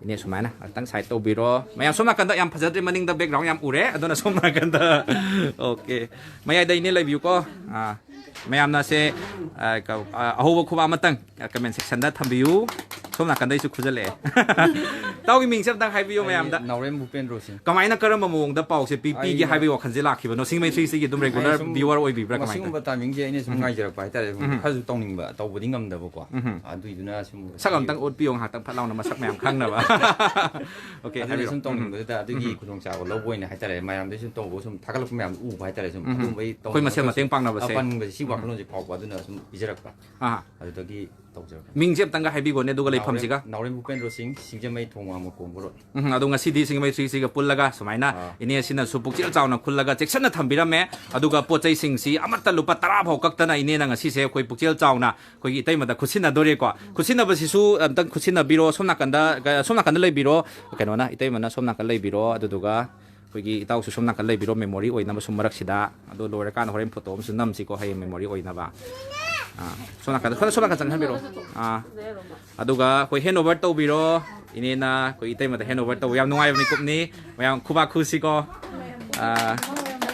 ꯏꯅꯦ ꯁꯨꯃꯥꯏꯅ ꯉꯥꯛꯇꯪ ꯁꯥꯏꯠ ꯇꯧꯕꯤꯔꯣ꯫ ꯃꯌꯥꯝ ꯁꯣꯝ ꯅꯥꯀꯟꯗ ꯌꯥꯝ ꯐꯖꯗ꯭ꯔꯦ, ꯃꯅꯤꯡꯗ ꯕꯦꯛꯒ꯭ꯔꯥꯎꯟ ꯌꯥꯝ ꯎꯔꯦ, ꯑꯗꯨꯅ ꯁꯣꯝ ꯅꯥꯀꯟꯗ ꯑꯣꯀꯦ, ꯃꯌꯥꯏꯗ ꯏꯅꯦ ꯂꯩꯕꯤꯌꯨꯀꯣ꯫ ꯑꯥ, ꯃꯌꯥꯝꯅ ꯁꯦ, ꯑ, ꯀ-, ꯑ, ꯑꯍꯧꯕ ꯈꯨꯕꯥꯛ ꯑꯃꯇꯪ ꯀꯃꯦꯟ ꯁꯦꯛꯁꯟꯗ ꯊꯝꯕꯤꯌꯨ꯫ ꯁꯣꯝ ꯅꯥꯀꯟꯗꯩꯁꯨ ꯈꯨꯖꯜꯂꯛꯑꯦ꯫ ꯏꯇꯥꯎꯒꯤ ꯃꯤꯡꯁꯦ ꯑꯝꯇꯪ ꯍꯥꯏꯕꯤꯌꯨ ꯑꯩ ꯃꯌꯥꯝꯗ꯫ ꯅꯥꯎꯔꯦꯝ ꯚꯨꯄꯦꯟꯗ꯭ꯔꯣ ꯁꯤꯡ꯫ ꯀꯃꯥꯏꯅ, ꯀꯔꯝꯕ ꯃꯑꯣꯡꯗ ꯄꯥꯎꯁꯦ ꯄꯤ-, ꯄꯤꯒꯦ ꯑꯩꯅ ꯍꯥꯏꯕꯒꯤ ꯋꯥꯈꯜꯁꯦ ꯂꯥꯛꯈꯤꯕꯅꯣ? ꯁꯤꯡꯃꯩ ꯊ꯭ꯔꯤ ꯁꯤꯒꯤ ꯑꯗꯨꯝ ꯑꯩ ꯔꯦꯒꯨꯂꯔ ꯁꯨꯝ ꯚ꯭ꯌꯨꯋꯔ ꯑꯣꯏꯕꯤꯕ꯭ꯔꯥ, ꯀꯃꯥꯏꯅ ꯃꯁꯤꯒꯨꯝꯕ ꯇꯧꯋꯤ? ꯇꯥꯏꯃꯤꯡꯁꯦ ꯑꯩꯅ ꯁꯨꯝ ꯎꯝ꯫ ꯉꯥꯏꯖꯔꯛꯄ ꯍꯥꯏꯇꯥꯔꯦ꯫ ꯁꯨꯝ ꯎꯝ꯫ ꯈꯔꯁꯨ ꯇꯧꯅꯤꯡꯕ, ꯇꯧꯕꯗꯤ ꯉꯝꯗꯕꯀꯣ꯫ ꯎꯝ꯫ ꯑꯗꯨꯏꯗꯨꯅ ꯁꯨꯝ ꯁꯛ ꯑꯝꯇꯪ ꯎꯠꯄꯤꯌꯣ ꯉꯥꯏꯍꯥꯛꯇꯪ, ꯐꯠ ꯂꯥꯎꯅ ꯃꯁꯛ ꯃꯌꯥꯝ ꯈꯪꯅꯕ꯫ ꯑꯣꯀꯦ, ꯑꯗꯨꯅ ꯍꯥꯏꯕꯤꯔꯣ꯫ ꯁꯨꯝ ꯎꯝ꯫ ꯇꯧꯅꯤꯡꯕꯗꯨꯗ ꯑꯗꯨꯒꯤ ꯎꯝ꯫ ꯈꯨꯗꯣꯡꯆꯥꯕ ꯂꯧꯕ ꯑꯣꯏꯅ ꯍꯥꯏꯇꯥꯔꯦ, ꯃꯌꯥꯝꯗꯒꯤ ꯁꯨꯝ ꯇꯧꯕ, ꯁꯨꯝ ꯊꯥꯒꯠꯂꯛꯄ ꯃꯌꯥꯝꯗꯣ ꯎꯕ ꯍꯥꯏꯇꯥꯔꯦ, ꯁꯨꯝ ꯎꯝ꯫ ꯑꯗꯨꯝꯕꯩ ꯑꯩꯈꯣꯏ ꯃꯁꯦꯜ ꯇꯧꯅꯤꯡꯕ ꯃꯇꯦꯡ ꯄꯥꯡꯅꯕꯁꯦ꯫ ꯑꯄꯟꯕꯁꯦ ꯁꯤ ꯎꯝ꯫ ꯋꯥꯈꯜꯂꯣꯟꯁꯦ ꯐꯥꯎꯕ, ꯑꯗꯨꯅ ꯁꯨꯝ ꯄꯤꯖꯔꯛꯄ꯫ ꯑꯥ꯫ ꯑꯗꯨꯗꯒꯤ ꯇꯧꯖꯔꯛꯄ꯫ ꯃꯤꯡꯁꯦ ꯑꯝꯇꯪꯒ ꯍꯥꯏꯕꯤꯈꯣꯅꯦ, ꯑꯗꯨꯒ ꯂꯩꯐꯝꯁꯤꯒ꯫ ꯅꯥꯎꯔꯦꯝ, ꯅꯥꯎꯔꯦꯝ ꯚꯨꯄꯦꯟꯗ꯭ꯔꯣ ꯁꯤꯡ, ꯁꯤꯡꯖꯃꯩ ꯊꯣꯡ ꯋꯥꯡꯃ ꯀꯣꯡꯕ ꯔꯣꯗ꯫ ꯎꯝ, ꯑꯗꯣ ꯉꯁꯤꯗꯤ ꯁꯤꯡꯖꯃꯩ ꯊ꯭ꯔꯤ ꯁꯤꯒ ꯄꯨꯜꯂꯒ ꯁꯨꯃꯥꯏꯅ ꯑꯥ꯫ ꯏꯅꯦ ꯑꯁꯤꯅꯁꯨ ꯄꯨꯛꯆꯦꯜ ꯆꯥꯎꯅ ꯈꯨꯜꯂꯒ ꯆꯦꯛꯁꯤꯟꯅ ꯊꯝꯕꯤꯔꯝꯃꯦ꯫ ꯑꯗꯨꯒ ꯄꯣꯠ ꯆꯩꯁꯤꯡꯁꯤ ꯑꯃꯠꯇ ꯂꯨꯄꯥ ꯇꯔꯥ ꯐꯥꯎ ꯀꯛꯇꯅ ꯏꯅꯦꯅ ꯉꯁꯤꯁꯦ ꯑꯩꯈꯣꯏ ꯄꯨꯛꯆꯦꯜ ꯆꯥꯎꯅ ꯑꯩꯈꯣꯏꯒꯤ ꯏꯇꯩꯃꯗ ꯈꯨꯠꯁꯤꯟꯅꯗꯣꯔꯦꯀꯣ꯫ ꯈꯨꯠꯁꯤꯟꯅꯕꯁꯤꯁꯨ ꯑꯝꯇꯪ ꯈꯨꯠꯁꯤꯟꯅꯕꯤꯔꯣ꯫ ꯁꯣꯝ ꯅꯥꯀꯟꯗ, ꯁꯣꯝ ꯅꯥꯀꯟꯗ ꯂꯩꯕꯤꯔꯣ꯫ ꯀꯩꯅꯣꯅ, ꯏꯇꯩꯃꯅ ꯁꯣꯝ ꯅꯥꯀꯟ ꯂꯩꯕꯤꯔꯣ꯫ ꯑꯗꯨꯗꯨꯒ ꯑꯩꯈꯣꯏꯒꯤ ꯏꯇꯥꯎꯁꯨ ꯁꯣꯝ ꯅꯥꯀꯟ ꯂꯩꯕꯤꯔꯣ, ꯃꯦꯃꯣꯔꯤ ꯑꯣꯏꯅꯕ ꯁꯨꯝ ꯃꯔꯛꯁꯤꯗ꯫ ꯑꯗꯣ ꯂꯣꯏꯔꯀꯥꯟꯗ ꯍꯣꯔꯦꯟ ꯐꯣꯇꯣ ꯑꯃꯁꯨ ꯅꯝꯁꯤꯀꯣ, ꯍꯌꯦꯡ ꯃꯦꯃꯣꯔꯤ ꯑꯣꯏꯅꯕ꯫ ꯑꯥ, ꯁꯣꯝ ꯅꯥꯀꯟꯗ, ꯁꯣꯝ ꯅꯥꯀꯟ ꯆꯪꯍꯟꯕꯤꯔꯣ꯫ ꯑꯥ, ꯑꯗꯨꯒ ꯑꯩꯈꯣꯏ ꯍꯦꯟ ꯑꯣꯚꯔ ꯇꯧꯕꯤꯔꯣ꯫ ꯏꯅꯦꯅ ꯑꯩꯈꯣꯏ ꯏꯇꯩꯃꯗ ꯍꯦꯟ ꯑꯣꯚꯔ ꯇꯧꯕ ꯌꯥꯝ ꯅꯨꯡꯉꯥꯏꯕ ꯃꯤꯀꯨꯞꯅꯤ꯫ ꯃꯌꯥꯝ ꯈꯨꯕꯥꯛ ꯈꯨꯁꯤꯀꯣ꯫ ꯑꯥ,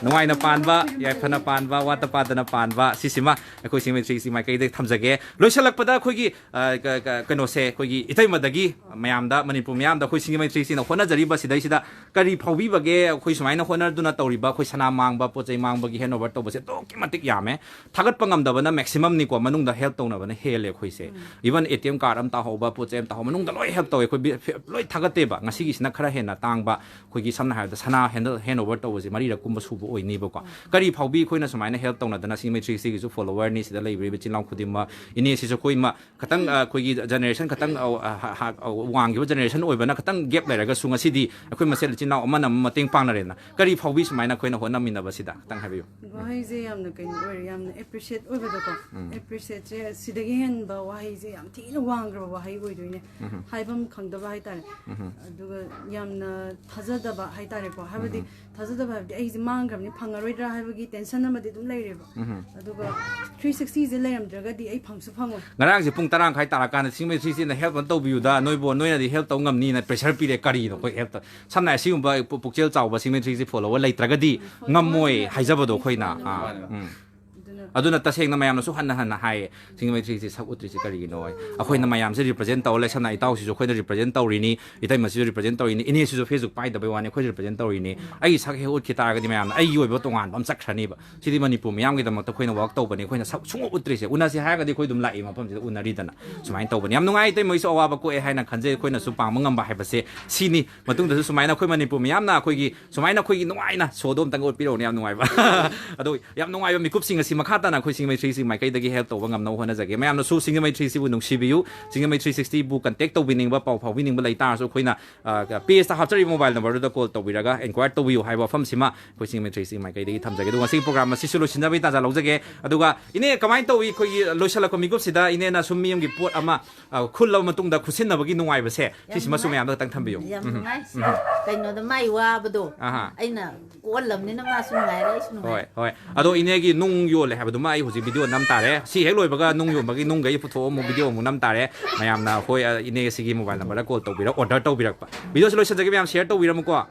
ꯅꯨꯡꯉꯥꯏꯅ ꯄꯥꯟꯕ, ꯌꯥꯏꯐꯅ ꯄꯥꯟꯕ, ꯋꯥꯠꯇ ꯄꯥꯗꯅ ꯄꯥꯟꯕ, ꯁꯤꯁꯤꯃ ꯑꯩꯈꯣꯏ ꯁꯤꯡꯃꯩ ꯊ꯭ꯔꯤ ꯁꯤ ꯃꯥꯏꯀꯩꯗꯒꯤ ꯊꯝꯖꯒꯦ꯫ ꯂꯣꯏꯁꯤꯜꯂꯛꯄꯗ ꯑꯩꯈꯣꯏꯒꯤ, ꯑ, ꯀ-, ꯀ-, ꯀꯩꯅꯣꯁꯦ, ꯑꯩꯈꯣꯏꯒꯤ ꯏꯇꯩꯃꯗꯒꯤ ꯃꯌꯥꯝꯗ, ꯃꯅꯤꯄꯨꯔ ꯃꯤꯌꯥꯝꯗ ꯑꯩꯈꯣꯏ ꯁꯤꯡꯖꯃꯩ ꯊ꯭ꯔꯤ ꯁꯤꯅ ꯍꯣꯠꯅꯖꯔꯤꯕ ꯁꯤꯗꯩꯁꯤꯗ ꯀꯔꯤ ꯐꯥꯎꯕꯤꯕꯒꯦ? ꯑꯩꯈꯣꯏ ꯁꯨꯃꯥꯏꯅ ꯍꯣꯠꯅꯗꯨꯅ ꯇꯧꯔꯤꯕ, ꯑꯩꯈꯣꯏ ꯁꯅꯥ ꯃꯥꯡꯕ, ꯄꯣꯠ ꯆꯩ ꯃꯥꯡꯕꯒꯤ ꯍꯦꯟ ꯑꯣꯚꯔ ꯇꯧꯕꯁꯦ ꯑꯗꯨꯛꯀꯤ ꯃꯇꯤꯛ ꯌꯥꯝꯃꯦ꯫ ꯊꯥꯒꯠꯄ ꯉꯝꯗꯕꯅ ꯃꯦꯛꯁꯤꯃꯝꯅꯤꯀꯣ, ꯃꯅꯨꯡꯗ ꯍꯦꯜꯞ ꯇꯧꯅꯕꯅ ꯍꯦꯜꯂꯦ ꯑꯩꯈꯣꯏꯁꯦ꯫ ꯎꯝ꯫ Even A T M card ꯑꯃ ꯇꯥꯍꯧꯕ, ꯄꯣꯠ ꯆꯩ ꯑꯃ ꯇꯥꯍꯧꯕ, ꯃꯅꯨꯡꯗ ꯂꯣꯏ ꯍꯦꯜꯞ ꯇꯧꯋꯦ꯫ ꯑꯩꯈꯣꯏ ꯕꯤ-, ꯐꯦ-, ꯂꯣꯏ ꯊꯥꯒꯠꯇꯦꯕ꯫ ꯉꯁꯤꯒꯤꯁꯤꯅ ꯈꯔ ꯍꯦꯟꯅ ꯇꯥꯡꯕ, ꯑꯩꯈꯣꯏꯒꯤ ꯁꯝꯅ ꯍꯥꯏꯔꯕꯗ ꯁꯅꯥ ꯍꯦꯟ, ꯍꯦꯟ ꯑꯣꯚꯔ ꯇꯧꯕꯁꯦ ꯃꯔꯤꯔꯛ ꯀꯨꯝꯕ ꯁꯨꯕ ꯑꯣꯏꯅꯤꯕꯀꯣ꯫ ꯎꯝ꯫ ꯀꯔꯤ ꯐꯥꯎꯕꯤ? ꯑꯩꯈꯣꯏꯅ ꯁꯨꯃꯥꯏꯅ ꯍꯦꯜꯞ ꯇꯧꯅꯗꯅ, ꯁꯤꯡꯖꯃꯩ ꯊ꯭ꯔꯤ ꯁꯤꯒꯤꯁꯨ ꯐꯣꯂꯣꯋꯔꯅꯤ, ꯁꯤꯗ ꯂꯩꯕꯤꯔꯤꯕ ꯏꯆꯤꯜ ꯏꯅꯥꯎ ꯈꯨꯗꯤꯡꯃꯛ꯫ ꯏꯅꯦꯁꯤꯁꯨ ꯑꯩꯈꯣꯏ ꯃ-, ꯈꯇꯪ, ꯑ, ꯑꯩꯈꯣꯏꯒꯤ ꯖꯦꯅꯦꯔꯦꯁꯟ ꯈꯇꯪ, ꯑ, ꯑ, ꯍ-, ꯍ-, ꯑ, ꯋꯥꯡꯈꯤꯕ ꯖꯦꯅꯦꯔꯦꯁꯟ ꯑꯣꯏꯕꯅ ꯈꯇꯪ ꯒꯦꯞ ꯂꯩꯔꯒꯁꯨ ꯉꯁꯤꯗꯤ ꯑꯩꯈꯣꯏ ꯃꯁꯦꯜ ꯏꯆꯤꯜ ꯏꯅꯥꯎ ꯑꯃꯅ ꯑꯃ ꯃꯇꯦꯡ ꯄꯥꯡꯅꯔꯦꯅ꯫ ꯀꯔꯤ ꯐꯥꯎꯕꯤ ꯁꯨꯃꯥꯏꯅ ꯑꯩꯈꯣꯏꯅ ꯍꯣꯠꯅꯃꯤꯟꯅꯕꯁꯤꯗ? ꯈꯇꯪ ꯍꯥꯏꯕꯤꯌꯨ꯫ ꯋꯥꯍꯩꯁꯦ ꯌꯥꯝꯅ ꯀꯩꯅꯣ ꯑꯣꯏꯔꯦ, ꯌꯥꯝꯅ ꯑꯦꯄ꯭ꯔꯤꯁꯤꯌꯦꯠ ꯑꯣꯏꯕꯗꯣꯀꯣ꯫ ꯎꯝ꯫ ꯑꯦꯄ꯭ꯔꯤꯁꯤꯌꯦꯠꯁꯦ ꯁꯤꯗꯒꯤ ꯍꯦꯟꯕ ꯋꯥꯍꯩꯁꯦ ꯌꯥꯝ ꯊꯤꯅ ꯋꯥꯡꯈ꯭ꯔꯕ ꯋꯥꯍꯩ ꯑꯣꯏꯗꯣꯏꯅꯦ꯫ ꯎꯝ꯫ ꯍꯥꯏꯐꯝ ꯈꯪꯗꯕ ꯍꯥꯏꯇꯥꯔꯦ꯫ ꯎꯝ꯫ ꯑꯗꯨꯒ ꯌꯥꯝꯅ ꯊꯥꯖꯗꯕ ꯍꯥꯏꯇꯥꯔꯦꯀꯣ꯫ ꯍꯥꯏꯕꯗꯤ ꯎꯝ꯫ ꯊꯥꯖꯗꯕ ꯍꯥꯏꯕꯗꯤ ꯑꯩꯁꯦ ꯃꯥꯡꯈ꯭ꯔꯕꯅꯤ ꯐꯪꯉꯔꯣꯏꯗ꯭ꯔꯥ ꯍꯥꯏꯕꯒꯤ ꯇꯦꯟꯁꯟ ꯑꯃꯗꯤ ꯑꯗꯨꯝ ꯂꯩꯔꯦꯕ꯫ ꯑꯗꯨꯒ ꯊ꯭ꯔꯤ ꯁꯤꯛꯁꯇꯤꯁꯦ ꯂꯩꯔꯝꯗ꯭ꯔꯒꯗꯤ ꯑꯩ ꯐꯪꯁꯨ ꯐꯪꯉꯣꯏ꯫ ꯉꯔꯥꯡꯁꯦ ꯄꯨꯡ ꯇꯔꯥ ꯃꯈꯥꯏ ꯇꯥꯔꯀꯥꯟꯗ ꯁꯤꯡꯖꯃꯩ ꯊ꯭ꯔꯤ ꯁꯤꯛꯁꯇꯤꯅ ꯍꯦꯜꯞ ꯑꯃ ꯇꯧꯕꯤꯌꯨꯗ, ꯅꯣꯏꯕꯨ ꯅꯣꯏꯅꯗꯤ ꯍꯦꯜꯞ ꯇꯧ ꯉꯝꯅꯤꯅ ꯄ꯭ꯔꯦꯁꯔ ꯄꯤꯔꯦ꯫ ꯀꯔꯤꯅꯣ ꯑꯩꯈꯣꯏ ꯍꯦꯜꯞ ꯇꯧ-, ꯁꯝꯅ ꯍꯥꯏ, ꯁꯤꯒꯨꯝꯕ ꯄꯨ-, ꯄꯨꯛꯆꯦꯜ ꯆꯥꯎꯕ ꯁꯤꯡꯖꯃꯩ ꯊ꯭ꯔꯤ ꯁꯤꯛꯁꯇꯤ ꯐꯣꯂꯣꯋꯔ ꯂꯩꯇ꯭ꯔꯒꯗꯤ ꯉꯝꯃꯣꯏ ꯍꯥꯏꯖꯕꯗꯣ ꯑꯩꯈꯣꯏꯅ꯫ ꯑꯥ, ꯎꯝ꯫ ꯑꯗꯨꯅ ꯇꯁꯦꯡꯅ ꯃꯌꯥꯝꯅꯁꯨ ꯍꯟꯅ ꯍꯟꯅ ꯍꯥꯏꯌꯦ, ꯁꯤꯡꯖꯃꯩ ꯊ꯭ꯔꯤ ꯁꯤꯛꯁꯇꯤ ꯁꯛ ꯎꯠꯇ꯭ꯔꯤꯁꯦ ꯀꯔꯤꯒꯤꯅꯣ ꯍꯥꯏ꯫ ꯑꯩꯈꯣꯏꯅ ꯃꯌꯥꯝꯁꯦ ꯔꯤꯄ꯭ꯔꯖꯦꯟ ꯇꯧꯔ ꯂꯩ꯫ ꯁꯝꯅ ꯏꯇꯥꯎꯁꯤꯁꯨ ꯑꯩꯈꯣꯏꯅ ꯔꯤꯄ꯭ꯔꯖꯦꯟ ꯇꯧꯔꯤꯅꯤ, ꯏꯇꯩꯃꯁꯤꯁꯨ ꯔꯤꯄ꯭ꯔꯖꯦꯟ ꯇꯧꯔꯤꯅꯤ, ꯏꯅꯦꯁꯤꯁꯨ ꯐꯦꯁꯕꯨꯛ ꯄꯥꯏꯗꯕꯩ ꯋꯥꯅꯤ, ꯑꯩꯈꯣꯏꯁꯨ ꯔꯤꯄ꯭ꯔꯖꯦꯟ ꯇꯧꯔꯤꯅꯤ꯫ ꯑꯩꯒꯤ ꯁꯛ ꯍꯦꯛ ꯎꯠꯈꯤ ꯇꯥꯔꯒꯗꯤ ꯃꯌꯥꯝꯅ ꯑꯩꯒꯤ ꯑꯣꯏꯕ ꯇꯣꯉꯥꯟꯕ ꯑꯃ ꯆꯠꯈ꯭ꯔꯅꯤꯕ꯫ ꯁꯤꯗꯤ ꯃꯅꯤꯄꯨꯔ ꯃꯤꯌꯥꯝꯒꯤꯗꯃꯛꯇ ꯑꯩꯈꯣꯏꯅ ꯋꯥꯛ ꯇꯧꯕꯅꯤ, ꯑꯩꯈꯣꯏꯅ ꯁꯛ ꯁꯨꯡꯎ ꯎꯠꯇ꯭ꯔꯤꯁꯦ꯫ ꯎꯅꯁꯤ ꯍꯥꯏꯔꯒꯗꯤ ꯑꯩꯈꯣꯏ ꯑꯗꯨꯝ ꯂꯥꯛꯏ, ꯃꯐꯝꯁꯤꯗ ꯎꯅꯔꯤꯗꯅ꯫ ꯁꯨꯃꯥꯏꯅ ꯇꯧꯕꯅꯤ꯫ ꯌꯥꯝ ꯅꯨꯡꯉꯥꯏ, ꯏꯇꯩꯃꯒꯤꯁꯨ ꯑꯋꯥꯕ ꯀꯣꯛꯑꯦ ꯍꯥꯏꯅ ꯈꯟꯖꯩ꯫ ꯑꯩꯈꯣꯏꯅꯁꯨ ꯄꯥꯡꯕ ꯉꯝꯕ ꯍꯥꯏꯕꯁꯦ ꯁꯤꯅꯤ꯫ ꯃꯇꯨꯡꯗꯁꯨ ꯁꯨꯃꯥꯏꯅ ꯑꯩꯈꯣꯏ ꯃꯅꯤꯄꯨꯔ ꯃꯤꯌꯥꯝꯅ ꯑꯩꯈꯣꯏꯒꯤ ꯁꯨꯃꯥꯏꯅ ꯑꯩꯈꯣꯏꯒꯤ ꯅꯨꯡꯉꯥꯏꯅ ꯁꯣꯗꯣ ꯑꯝꯇꯪ ꯎꯠꯄꯤꯔꯛꯎꯅꯦ, ꯌꯥꯝ ꯅꯨꯡꯉꯥꯏꯕ꯫ ꯑꯗꯣ ꯌꯥꯝ ꯅꯨꯡꯉꯥꯏꯕ ꯃꯤꯀꯨꯞꯁꯤꯡ ꯑꯁꯤ ꯃꯈꯥ ꯇꯥꯅ ꯑꯩꯈꯣꯏ ꯁꯤꯡꯖꯃꯩ ꯊ꯭ꯔꯤ ꯁꯤꯛꯁꯇꯤ ꯃꯥꯏꯀꯩꯗꯒꯤ ꯍꯦꯜꯞ ꯇꯧꯕ ꯉꯝꯅꯕ ꯍꯣꯠꯅꯖꯒꯦ꯫ ꯃꯌꯥꯝꯅꯁꯨ ꯁꯤꯡꯖꯃꯩ ꯊ꯭ꯔꯤ ꯁꯤꯛꯁꯇꯤꯕꯨ ꯅꯨꯡꯁꯤꯕꯤꯌꯨ꯫ ꯁꯤꯡꯖꯃꯩ ꯊ꯭ꯔꯤ ꯁꯤꯛꯁꯇꯤꯕꯨ ꯀꯟꯇꯦꯛ ꯇꯧꯕꯤꯅꯤꯡꯕ, ꯄꯥꯎ ꯐꯥꯎꯕꯤꯅꯤꯡꯕ ꯂꯩ ꯇꯥꯔꯁꯨ ꯑꯩꯈꯣꯏꯅ, ꯑ, ꯄꯦꯖꯇ ꯍꯥꯞꯆꯔꯤꯕ ꯃꯣꯕꯥꯏꯜ ꯅꯝꯕꯔꯗꯨꯗ ꯀꯣꯜ ꯇꯧꯕꯤꯔꯒ ꯏꯟꯀ꯭ꯋꯥꯏꯔ ꯇꯧꯕꯤꯌꯨ ꯍꯥꯏꯕ ꯋꯥꯐꯝꯁꯤꯃ ꯑꯩꯈꯣꯏ ꯁꯤꯡꯖꯃꯩ ꯊ꯭ꯔꯤ ꯁꯤꯛꯁꯇꯤ ꯃꯥꯏꯀꯩꯗꯒꯤ ꯊꯝꯖꯒꯦ꯫ ꯑꯗꯨꯒ ꯉꯁꯤꯒꯤ ꯄ꯭ꯔꯣꯒ꯭ꯔꯥꯝ ꯑꯁꯤꯁꯨ ꯂꯣꯏꯁꯤꯟꯖꯕꯒꯤ ꯇꯥꯟꯖꯥ ꯂꯧꯖꯒꯦ꯫ ꯑꯗꯨꯒ ꯏꯅꯦ, ꯀꯃꯥꯏꯅ ꯇꯧꯏ? ꯑꯩꯈꯣꯏꯒꯤ ꯂꯣꯏꯁꯤꯜꯂꯛꯄ ꯃꯤꯀꯨꯞꯁꯤꯗ ꯏꯅꯦꯅ ꯁꯨꯝ ꯃꯤ ꯑꯃꯒꯤ ꯄꯣꯠ ꯑꯃ, ꯑ, ꯈꯨꯜꯂꯕ ꯃꯇꯨꯡꯗ ꯈꯨꯠꯁꯤꯟꯅꯕꯒꯤ ꯅꯨꯡꯉꯥꯏꯕꯁꯦ, ꯁꯤꯁꯤꯃꯁꯨ ꯃꯌꯥꯝꯗ ꯈꯛꯇꯪ ꯊꯝꯕꯤꯌꯨ꯫ ꯌꯥꯝ ꯅꯨꯡꯉꯥꯏ꯫ ꯀꯩꯅꯣꯗ ꯃꯥꯏ ꯋꯥꯕꯗꯣ ꯑꯍꯥ꯫ ꯑꯩꯅ ꯀꯣꯜꯂꯝꯅꯤꯅ ꯃꯥꯁꯨ ꯅꯨꯡꯉꯥꯏꯔꯦ, ꯑꯩꯁꯨ ꯅꯨꯡꯉꯥꯏꯔꯦ꯫ ꯍꯣꯏ꯫ ꯑꯗꯣ ꯏꯅꯦꯒꯤ ꯅꯨꯡ ꯌꯣꯜꯂꯦ ꯍꯥꯏꯕꯗꯨꯃ ꯑꯩ ꯍꯧꯖꯤꯛ ꯚꯤꯗꯤꯑꯣ ꯅꯝ ꯇꯥꯔꯦ꯫ ꯁꯤ ꯍꯦꯛ ꯂꯣꯏꯕꯒ ꯅꯨꯡ ꯌꯣꯟꯕꯒꯤ ꯅꯨꯡꯈꯩ ꯄꯨꯊꯣꯛꯑ ꯑꯃꯨꯛ ꯚꯤꯗꯤꯑꯣ ꯑꯃꯨꯛ ꯅꯝ ꯇꯥꯔꯦ꯫ ꯃꯌꯥꯝꯅ ꯑꯩꯈꯣꯏ, ꯑ, ꯏꯅꯦ ꯁꯤꯒꯤ ꯃꯣꯕꯥꯏꯜ ꯅꯝꯕꯔꯗ ꯀꯣꯜ ꯇꯧꯕꯤꯔ ꯑꯣꯔꯗꯔ ꯇꯧꯕꯤꯔꯛꯄ꯫ ꯚꯤꯗꯤꯑꯣꯁꯤ ꯂꯣꯏꯁꯤꯟꯖꯒꯦ ꯃꯌꯥꯝ, ꯁꯤꯌꯔ ꯇꯧꯕꯤꯔꯝꯃꯨꯀꯣ꯫